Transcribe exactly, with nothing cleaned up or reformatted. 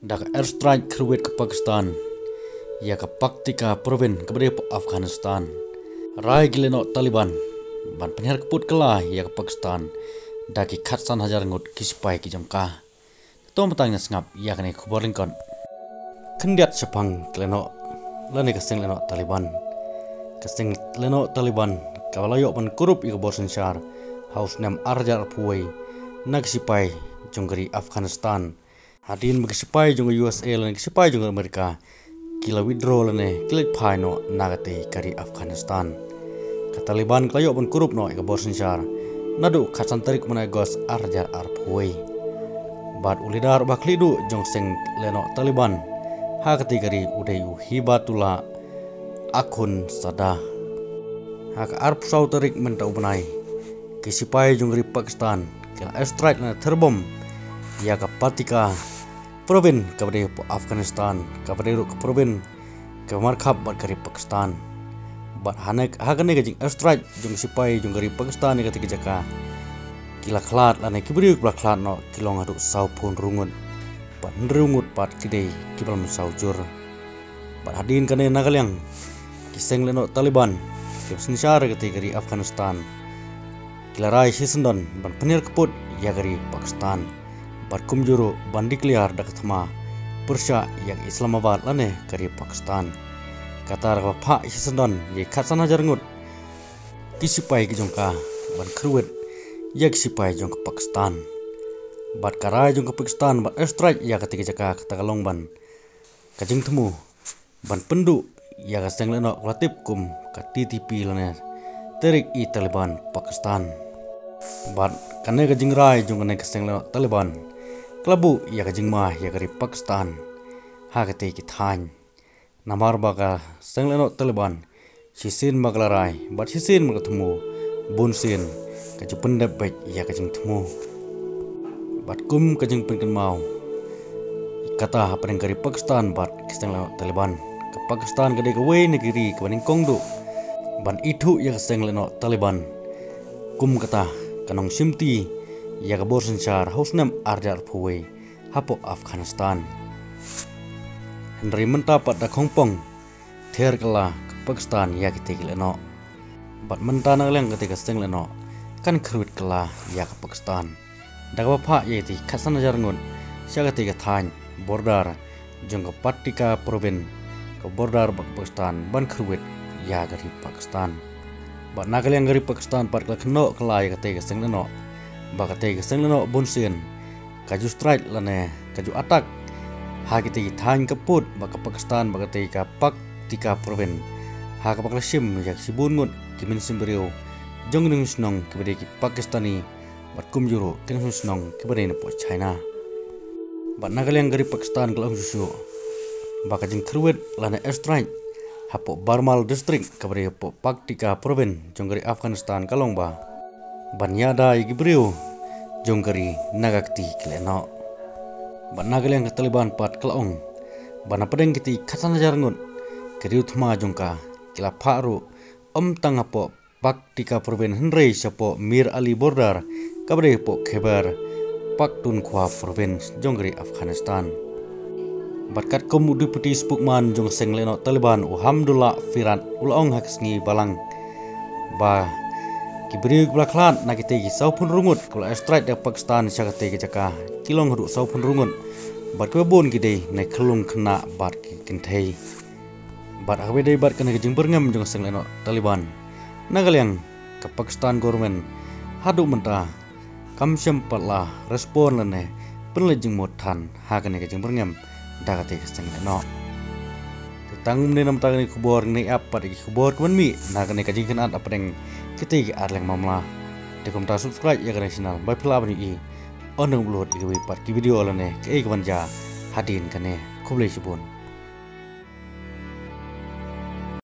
Da ka airstrike kyrwit ka Pakistan ïa ka Paktika Province kaba dei hapoh Afghanistan, rai ki lehnoh Taliban ban pynhiar kyput kylla ïa ka Pakistan da ki khatsan hajar ngut ki sipai ki jong ka. To mynta ngin sngap ïa kane ka khubor lyngkot. Khyndiat shaphang ki lehnoh lane ka seng lehnoh Taliban. Ka seng lehnoh Taliban kaba la ïoh ban kurup ïa ka bor synshar ha u snem ar hajar arphew wei na ki sipai jong ka ri Afghanistan. Hadien ba ki sipai jong ka U S A lane ki sipai jong ka Amerika ki la withdraw lane ki leit phai noh na katei ka ri Afghanistan, ka Taliban ka la ïoh ban kurup noh ïa ka bor synshar naduh khatsan tarik mynta August ar hajar arphew wei. Bad u leader uba khlieh duh jong ka seng lehnoh Taliban ha katei ka ri u dei u Hibatullah Akhundzada. Ha ka arphew saw tarik mynta u bnai, ki sipai jong ka ri Pakistan ki la airstrike lane ther bom ïa ka Paktika Province kaba dei hapoh Afghanistan, kaba dei ruh ka province kaba markhap bad ka ri Pakistan. Bad ha ne, ha kane ka jing airstrike jong ki sipai jong ka ri Pakistan ïa katei ka jaka, ki la khlad lane ki briew kiba la khlad noh ki long haduh sawphew hynriew ngut. Bad hynriew ngut pat ki dei kiba la mynsaw jur. Bad hadien kane na ka liang ki seng lehnoh Taliban kiba synshar ïa katei ka ri Afghanistan ki la rai shisyndon ban pynhiar kyput ïa ka ri Pakistan bad kumjuh ruh ban declare da ka thma pyrshah ïa ka Islamabad lane ka ri Pakistan. Kata da kaba phah shisyndon ïa ki khatsan hajar ngut ki sipai ki jong ka ban kyrwit ïa ki sipai jong ka Pakistan. Bad ka rai jong ka Pakistan ban airstrike ïa katei ka jaka kata ka long ban ka jingthmu ban pynduh ïa ka seng lehnoh kaba la tip kum ka T T P lane Tehrik-e-Taliban Pakistan. Bad kane ka jingrai jong kane ka seng lehnoh Taliban ka la buh ïa ka jingma ïa ka ri Pakistan ha katei ki thaiñ. Namar ba ka seng lehnoh Taliban shisien ba ka la rai bad shisien ba ka thmu, bunsien ka ju pyndep beit ïa ka jingthmu. Bad kum ka jingpynkynmaw kata hapdeng ka ri Pakistan bad ka seng lehnoh Taliban, ka Pakistan ka dei kawei na ki ri kaba nyngkong duh ban ithuh ïa ka seng lehnoh Taliban kum kata ka nongshimti ïa ka bor synshar ha u snem ar hajar arphew wei hapoh Afghanistan. Hynrei mynta pat da khongpong ther kylla ka Pakistan ïa kitei ki lehnoh. Bad mynta na ka liang katei ka seng lehnoh kan kyrwit kylla ïa ka Pakistan da kaba phah ïa kitei khatsan hajar ngut sha katei ka thaiñ border jong ka Paktika Province, ka border bad ka Pakistan, ban kyrwit ïa ka ri Pakistan. Bad na ka liang ka ri Pakistan pat ka la kynnoh kylla ïa katei ka seng lehnoh ba katei ka seng lehnoh bunsien ka ju strike lane ka ju attack ha kitei ki thaiñ khappud bad ka Pakistan bad katei ka Paktika Province, ha kaba ka la shim ïa ki shibun ngut ki mynsiem briew jong ki nongshong shnong kiba dei ki Pakistani bad kumjuh ruh ki nongshong shnong kiba dei napoh China. Bad na ka liang ka ri Pakistan ka la ong shuh shuh ba ka jingkyrwit lane airstrike hapoh Barmal District kaba dei hapoh Paktika Province jong ka ri Afghanistan ka long ba ban ïada ïa ki briew jong ka ri na ka kti ki lehnoh. Bad na ka liang ka Taliban pat ka la ong ba na pdeng kitei khatsan hajar ngut ki riew thma jong ka ki la phah ruh ym tang hapoh Paktika Province hynrei shapoh Mir Ali border kaba dei hapoh Khyber Pakhtunkhwa Province jong ka ri Afghanistan. Bad katkum u Deputy Spokesman jong ka seng lehnoh Taliban u Hamdullah Firat u la ong ha ka sngi Balang ba ki briew kiba la khlad na kitei ki sawphew hynriew ngut kiba la airstrike da ka Pakistan sha katei ka jaka ki long haduh sawphew hynriew ngut bad kiba bun ki dei na ki khyllung khynnah bad ki kynthei. Bad ha kaba ïadei bad kane ka jingbyrngem jong ka seng lehnoh Taliban, na ka liang ka Pakistan government haduh mynta kam shym pat la respond lane pynleit jingmut than ha kane ka jingbyrngem da katei ka seng lehnoh. Te tang kumne namar kane ka khubor ngin ïa ap pat ïa ki khubor kiban mih na kane ka jingkynad hapdeng kitei ki ar liang mamla. Te kumta subscribe ïa kane ka channel ba phi lah ban ïohi ban ym lut ïa kiwei pat ki video lane kaei kaban jia hadien kane. Khublei shibun.